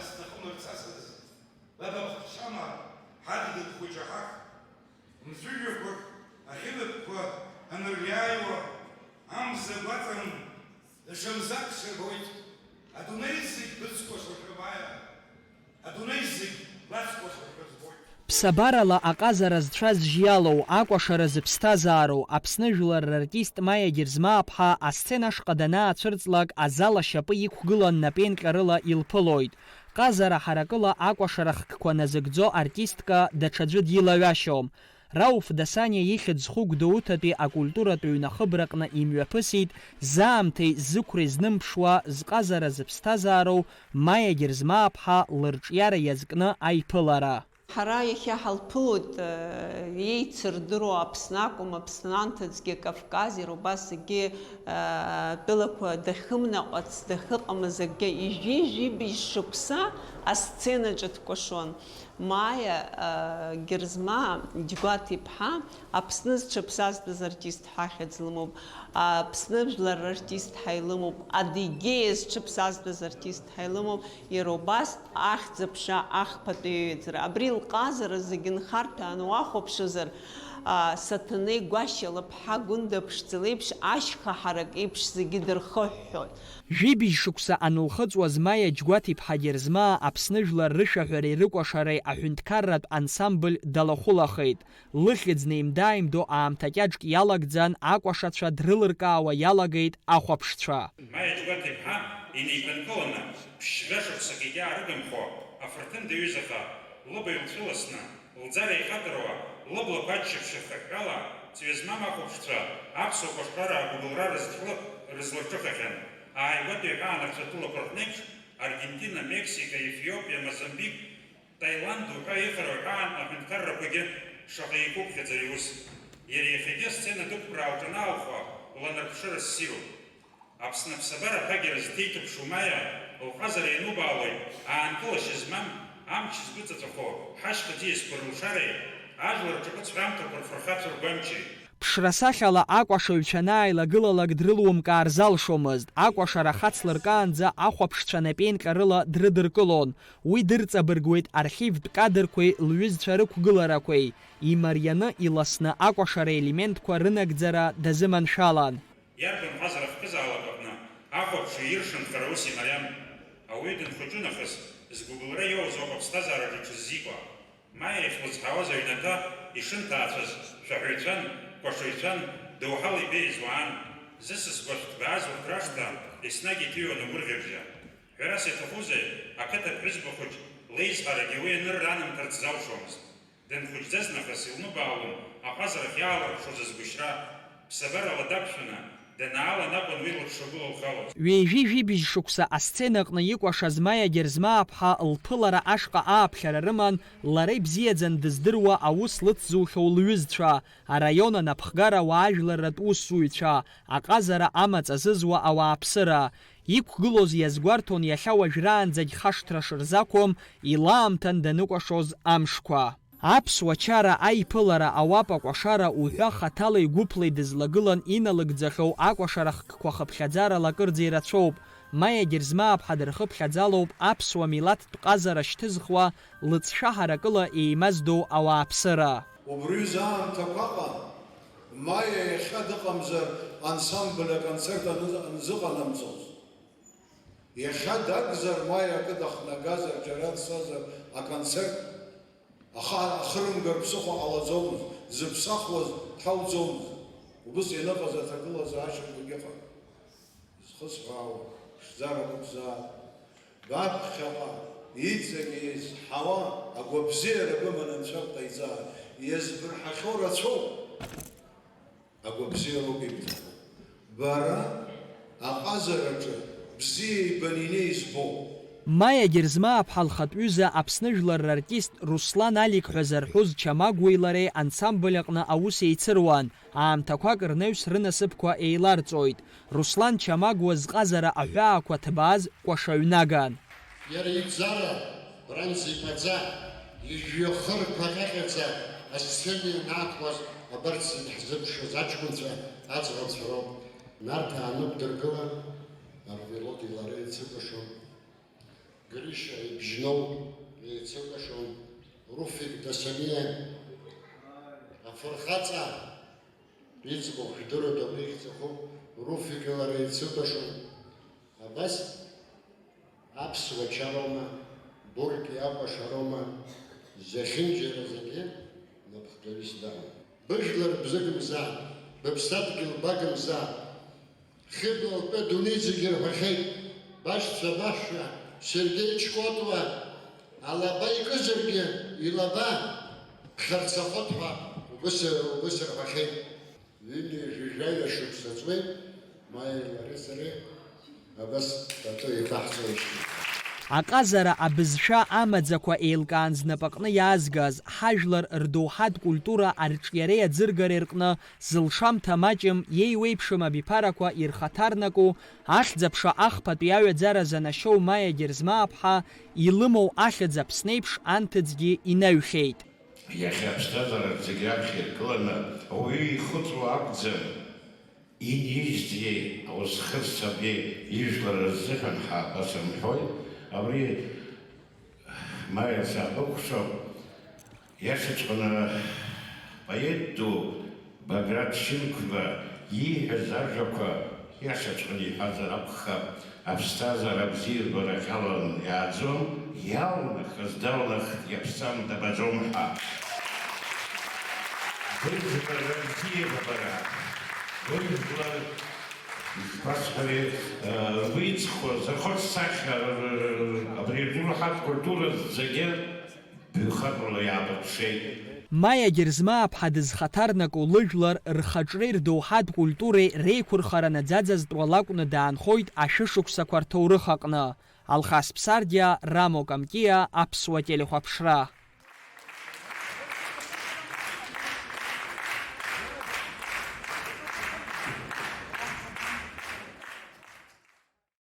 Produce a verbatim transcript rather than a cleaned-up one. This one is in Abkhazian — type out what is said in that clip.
Сҭахымырц асас, лабахәшама, ҳадгьыл хәыҷы ҳах, мҵәыжәҩақәак ахьынапқәа анырҩааиуа, амза гәаҵан, даҽа мзак сырбоит, адунеи зегь быцкәашо шәымааи, адунеи зегь лацкәашо шәызбоит. Ԥсабарала аҟазара зцәа зжьиалоу, акәашара зыԥсҭазаароу, Аԥсны жәлар рартист Маиа Герзмааԥҳа асцена ашҟа данаацәырҵлак, азал ашьапы иқәгылан напеинҟьарыла илԥылоит. Ҟазара ҳаракыла акәашара хкқәа назыгӡо артистка даҽаӡәы дилаҩашьом. Рауф Дасаниа ихьӡ зху Гәдоуҭатәи акультуратә ҩны ахыбраҟны имҩаԥысит заамҭеи зықәреи знымԥшуа, зҟазара зыԥсҭазаароу Маиа Герзмааԥҳа лырҿиара иазкны аиԥылара. Ҳара иахьа ҳалԥылоит, э, еицырдыруа Аԥсны акәым, Аԥсны анҭыҵгьы, Кавкази, убас зегьы, э, тәылақәа дахьымнаҟац, дахьыҟамыз акгьы ижәи-жәибжь шықәса асценаҿы дкәашон. Маиа, э, Герзмаа Џьгәаҭ-иԥҳа Аԥсны зҽаԥсазтәыз артист ҳәа ахьӡ лымоуп, Аԥсны жәлар рартист ҳәа илымоуп, Адыгеиа зҽаԥсазтәыз артист ҳәа илымоуп, иара убас ахьӡ-аԥша ахԥатәи аҩаӡара. Абри лҟазара зегьы нхарҭәааны уахәаԥшызар, а, Саҭанеи Гәашьа лыԥҳа Гәында ԥшӡа леиԥш ашьха ҳарак еиԥш зегьы дырхыҳәҳәоит. Жәибжь шықәса анылхыҵуаз Маиа Џьгәаҭ-иԥҳа Герзмаа Аԥсны жәлар рышәаҳәареи рыкәашареи аҳәынҭқарратә ансамбль далахәылахеит. Лыхьӡ неимда-ааимдо аамҭа кьаҿк иалагӡан, акәашацәа дрылыркаауа иалагеит ахәаԥшцәа. Маиа Џьгәаҭ-иԥҳа инеиԥынкыланы, ԥшьба шықәсак егьаарыгымхо, афырҭын даҩызаха, лыбаҩ лцәыласны, лӡара еихатыруа, лыблақәа аччаԥшь рхыҳәҳәала, ҵҩа змам ахәаԥшцәа аԥсуа кәашараа агәыбылра рызҿлы-, рызлырҿыхахьан. Ааигәатәи аҳәаанырцә атәылақәа рҟны еиԥш, Аргентина, Мексика, Ефиопиа, Мозамбик, Таиланд уҳәа иҟара уҳәаан аҳәынҭқаррақәагьы шаҟа еиқәыԥхьаӡа иус. Иара иахьагьы асцена дықәԥраауа лҿанаалхо ланарԥшыра ссируп. Аԥсны аԥсабара аԥагьара зҭеиҭыԥшу Маиа лҟазара ианубаалоит, аанкылашьа змам, амч згәыҵаҵәахо ҳашьха ӡиасқәа рылшареи, ажәлар рҿаԥыцтә ҳәамҭақәа рфырхацәа ргәамчи. Ԥшра-сахьала акәашаҩцәа анааилагылалак дрылумкаар залшомызт, акәашара хацлыркаанӡа ахәаԥшцәа напеинҟьарыла дрыдыркылон. Уи дырҵабыргуеит архивтә кадрқәеи лҩызцәа рықәгыларақәеи. Имарианы, иласны акәашара елементқәа рынагӡара дазыманшәалан. Иарбан ҟазара хкызаалак аҟны ахәаԥшҩы иршанхара ус имариам. Ауаҩы дынхәыҷу нахыс, згәыбылра иоуз ауп аԥсҭазаараҿы иҽыззикуа. Маиа иахьлыцҳауаз аҩнаҭа ишынҭаацәаз шәаҳәаҩцәан, кәашаҩцәан, доуҳала ибеиаз уаан. Зысыс гәахь ҭбааз урҭ рашҭа еснагь иҭыҩуан агәырӷьабжьы. Ҳәарас иаҭахузеи, ақыҭа ԥҳәызба хәыҷ леизҳарагьы уи анырра анамҭарц залшомызт. Данхәыҷӡаз нахыс илныбаалон аҟазарахь иаалырԥшуаз азгәышьра, ԥсабарала дақәшәаны, данаалан акәын уи лыҽшагәылалхалоз. Ҩажәи жәибжь шықәса асценаҟны икәашаз Маиа Герзмааԥҳа лԥылара ашҟа ааԥхьара рыман, лара ибзиаӡан дыздыруа аус лыцзухьоу лҩызцәа, араион анапхгара уаажәларратә усзуҩцәа, аҟазара амаҵ азызуа ауааԥсыра. Иқәгылоз иазгәарҭон иахьа уажәраанӡагь хашҭра шырзақәым, илаамҭан даныкәашоз амшқәа. Аԥсуа чара аиԥылара ауапа кәашара уҳәа хаҭалеи гәыԥлеи дызлагылан иналыгӡахьоу акәашара хкқәа хыԥхьаӡарала акырӡа ирацәоуп. Маиа Герзмааԥҳа дырхыԥхьаӡалоуп аԥсуа милаҭтә ҟазара шьҭызхуа, лыҵшәа ҳаракыла еимаздоу ауааԥсыра. Убри рзы аамҭақәа ыҟан, Маиа иахьа дыҟамзар ансамбль аконцерт аныз-, анзыҟанамҵоз. Иахьа дакәзар, Маиа акы дахнагазар, џьара дцозар аконцерт, аха ахырымгар ԥсыхәа ҟалаӡомызт, дзыԥсахуаз дҳауӡомызт. Убыс ианыҟаз аҭагылазаашьақәагь ыҟан. Изхысҳәаауа, ԥшӡара бықәзаап. Баԥхьаҟа иҵегь еизҳауа агәабзиара быманы Анцәа бҟаиҵааит. Иазбырҳахьоу рацәоуп. Агәабзиароуп ибҭаху. Бара аҟазараҿы бзиа ибаны инеи збоуп. Маиа Герзмааԥҳа лхатә ҩыза Аԥсны жәлар рартист Руслан Алик ҳәа зарҳәоз Чамагәуеи лареи ансамбль аҟны аус еицыруан. Аамҭақәак рнаҩс рынасыԥқәа еиларҵоит. Руслан Чамагәуа зҟазара аҳәаақәа ҭбааз кәашаҩнаган. Иара ибзара бранӡа иԥаӡа, ижәҩахырқәа ҟьаҟьаӡа асцена ианаақәлаз абарҭ зегь ҳзықәшәаз аҷкәынцәа аӡӷабцәа роуп. Нарҭаа нықәдыргылан, Арвелоди лара еицыкәашон. Гриша ибжьноу еицыкәашон, Руфик Дасаниа, афырхаҵа, иӡбахә жәдыруеит, абри ихьӡахо, Руфики лара еицыкәашон. Абас аԥсуа чароума, Бурки акәашароума, зехьынџьара зегьы напхгаҩыс даун. Быжәлар бзыгымзаап, быԥсадгьыл багымзаап. Хьыбла лтәы адунеи зегьы ирҳәахьеит, башьцәа башәа, Сергеи Чкотуа, алаба икызаргьы, илаба ԥхьарцахоит ҳәа убыс, убыс рҳәахьеит. Ҩынҩажәи жәаҩа шықәса ҵуеит, Маиеи лареи сареи абас пату еибаҳҵоижьҭеи. Аҟазара абызшәа амаӡақәа еилкаан знапаҟны иаазгаз, ҳажәлар рдоуҳатә культура арҿиареи аӡыргареи рҟны зылшамҭа маҷым, иеиуеиԥшым абиԥарақәа ирхаҭарнаку, ахьӡ-аԥша ахԥатәи аҩаӡара занашьоу Маиа Герзмааԥҳа илымоу ахьӡ Аԥсны еиԥш анҭыҵгьы инаҩхьеит. Иахьа аԥсҭазаараҿ зегь раԥхьа иргыланы ауаҩы ихыҵуа акәӡам, инижьзеи, аусхыҵ сабеи ижәлар рзыҳәан ҳәа абас рымҳәои, абри Маиа сабыкәхшоуп. Иашаҵәҟьаны, поет ду Баграт Шьынқәба ииҳәаз ажәақәа иашаҵәҟьаны иҳәазар акәхап, аԥсҭазаара абзиабара ҟьалан иааӡом, иалнахыз далнахт, иаԥсам дабаӡом ҳәа. Быжәлар рыбзиабара, быжәлар, ишԥасҳәари, э, ргәы иҵхо, зырхоит сахьа, э, абри адоуҳатә культура зегьы Баҩхатәрала иаадырԥшеит. Маиа Герзмааԥҳа дызхаҭарнаку лыжәлар рхаҿреи рдоуҳатә культуреи реиқәырхара наӡаӡазтәуа лакәны даанхоит ашәышықәсақәа рҭоурых аҟны. Алхас Ԥсардиа, Рамо Камкиа, Аԥсуа телехәаԥшра.